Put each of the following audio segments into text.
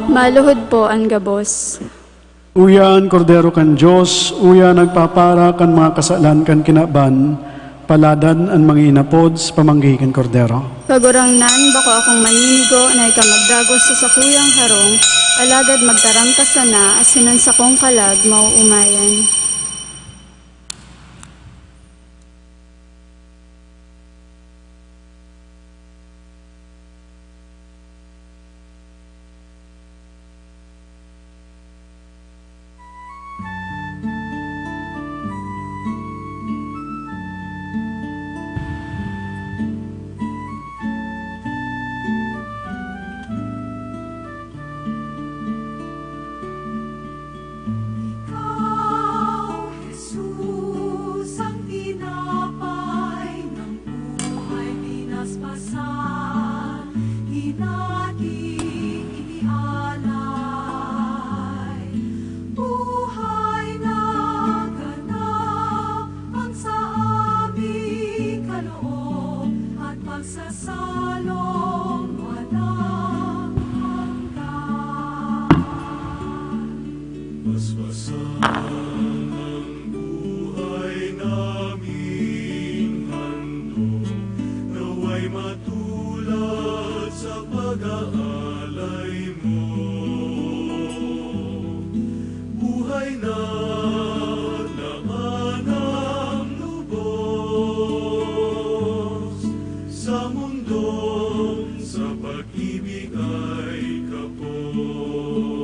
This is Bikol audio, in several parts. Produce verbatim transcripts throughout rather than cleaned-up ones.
Maluhod po an gabos. Uya an Kordero kan Dios, uya nagpapara kan mga kasalan kan kinaban, paladan an mga inapod sa pamanggi kan Kordero. Kagurangnan, bako akong maninigo na ika magdagos sa sakuyang harong, alagad magtaram ka sana asin an sakong kalag maoomayan. Ikaw, Jesus, ang tinapay ng buhay, pinaspasan, hinati, inialay. Buhay na ganap ang sa aming kaloob at pagsasalong walang hanggan. Paspasan ang buhay naming handog, naway matulad sa pag-aalay mo. Buhay na laman ang lubos sa mundong sa pag-ibig ay kapos.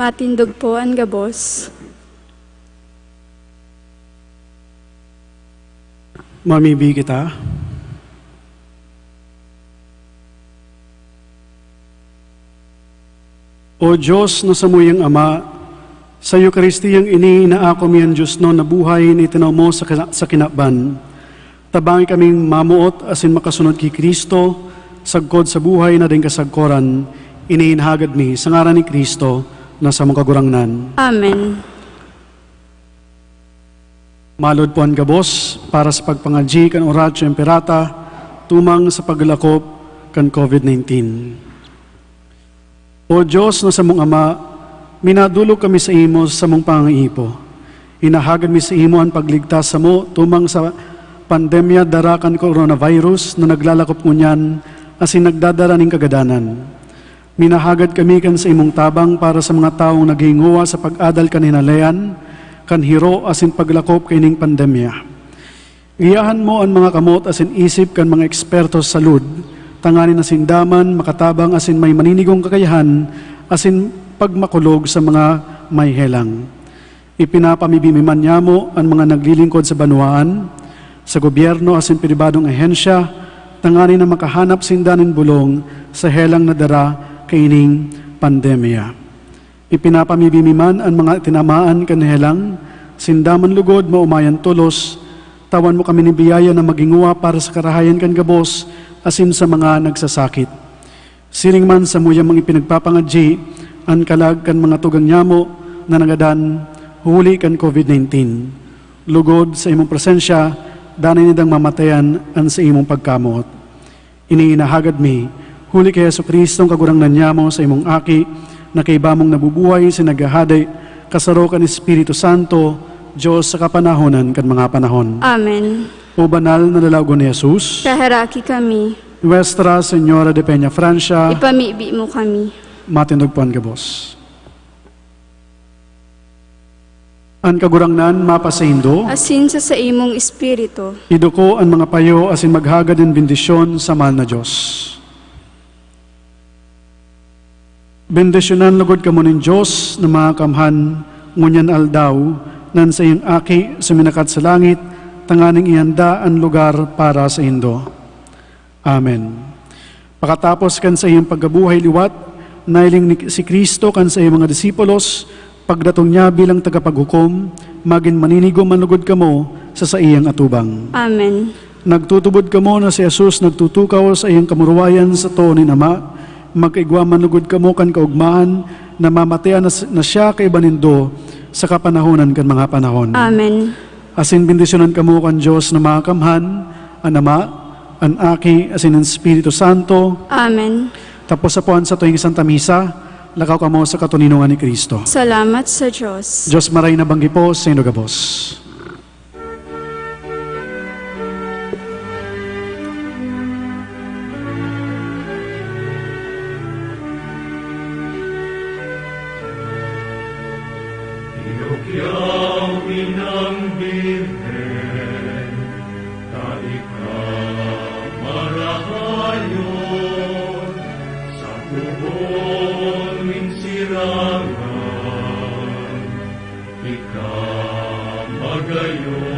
Matindog po an gabos. Mamibi kita. O Dios na samuyang Ama, sa Eukaristiyang ini inaako mi an diosnon na buhay na itinaw mo sa kina-, sa kinaban. Tabangi kaming mamoot asin makasunod ki Cristo, sagkod sa buhay na daing kasagkoran. Ini inahagad mi sa ngaran ni Cristo na samong Kagurangnan. Amen. Malod po an gabos para sa pagpangadyi kan Oratio Imperata tumang sa paglakop kan COVID nineteen. O Dios na samong Ama, minadolok kami saimo sa samong pangangaipo. Hinahagad mi saimo an pagligtas samo tumang sa pandemya dara kan coronavirus na naglalakop ngunyan asin nagdadara nin kagadanan. Minahagad kami kan saimong tabang para sa mga tawong naghingowa sa pag-adal kan hinalean, kan hiro asin paglakop kaining pandemya. Giyahan mo an mga kamot asin isip kan mga eksperto sa salud, tanganing sinda man makatabang asin may maninigong kakayahan asin pagmakulog sa mga may helang. Ipinapamibi mi man nyamo an mga naglilingkod sa banwaan, sa gobyerno asin pribadong ahensya, tanganing makahanap sinda nin bolong sa helang na dara kaining pandemya. Ipinapamibi mi man an mga tinamaan kan helang, sinda man lugod maomayan tolos, tawan mo kami nin biyaya na maghingowa para sa karahayan kan gabos asin sa mga nagsasakit. Siring man, samuyang mga ipinagpapangadyi an kalag kan mga tugang nyamo na nagadan huli kan COVID nineteen. Lugod sa imong presensya, danay nindang mamatayan an saimong pagkamoot. Ini inahagad mi, huli ki Jesu-Cristong Kagurangnan nyamo, sa imong Aki, na kaiba mong nabubuhay asin naghahade, kasaro kan Espiritu Santo, Dios sa kapanahonan kan mga panahon. Amen. O banal na lalawogon ni Jesus, kaheraki kami. Nuestra Señora de Peñafrancia, ipamibi mo kami. Matindog po an gabos. An Kagurangnan mapasaindo. Asin sa saimong espiritu. Iduko an mga payo asin maghagad nin bendisyon sa mahal na Dios. Bendisyonan lugod kamo nin Dios na Makakamhan ngunyan aldaw, na an saiyang Aki suminakat sa langit tanganing ihanda an lugar para saindo. Amen. Pakatapos kan saiyang pagkabuhay liwat, nahiling ni, si Cristo kan saiyang mga disipulos, pagdatong niya bilang tagapaghukom, magin maninigo man lugod kamo sa saiyang atubang. Amen. Nagtutubod kamo na si Jesus nagtutukaw saiyang kamurawayan sa too nin Ama. Magkaigwa man lugod kamo kan kaogmahan na mamatean na, na siya kaiba nindo sa kapanahonan kan mga panahon. Amen. Asin bendisyonan kamo kan Dios na Makakamhan, an Ama, an Aki, asin an Espiritu Santo. Amen. Tapos sa puan sa tuwing Santa Misa, lakaw kamo sa katoninongan ni Cristo. Salamat sa Diyos. Diyos maray na banggi po sa indo gabos. Inukyaw inang Birhen, ta ika marahayon, sa puhon nin sirangan, ika magayon.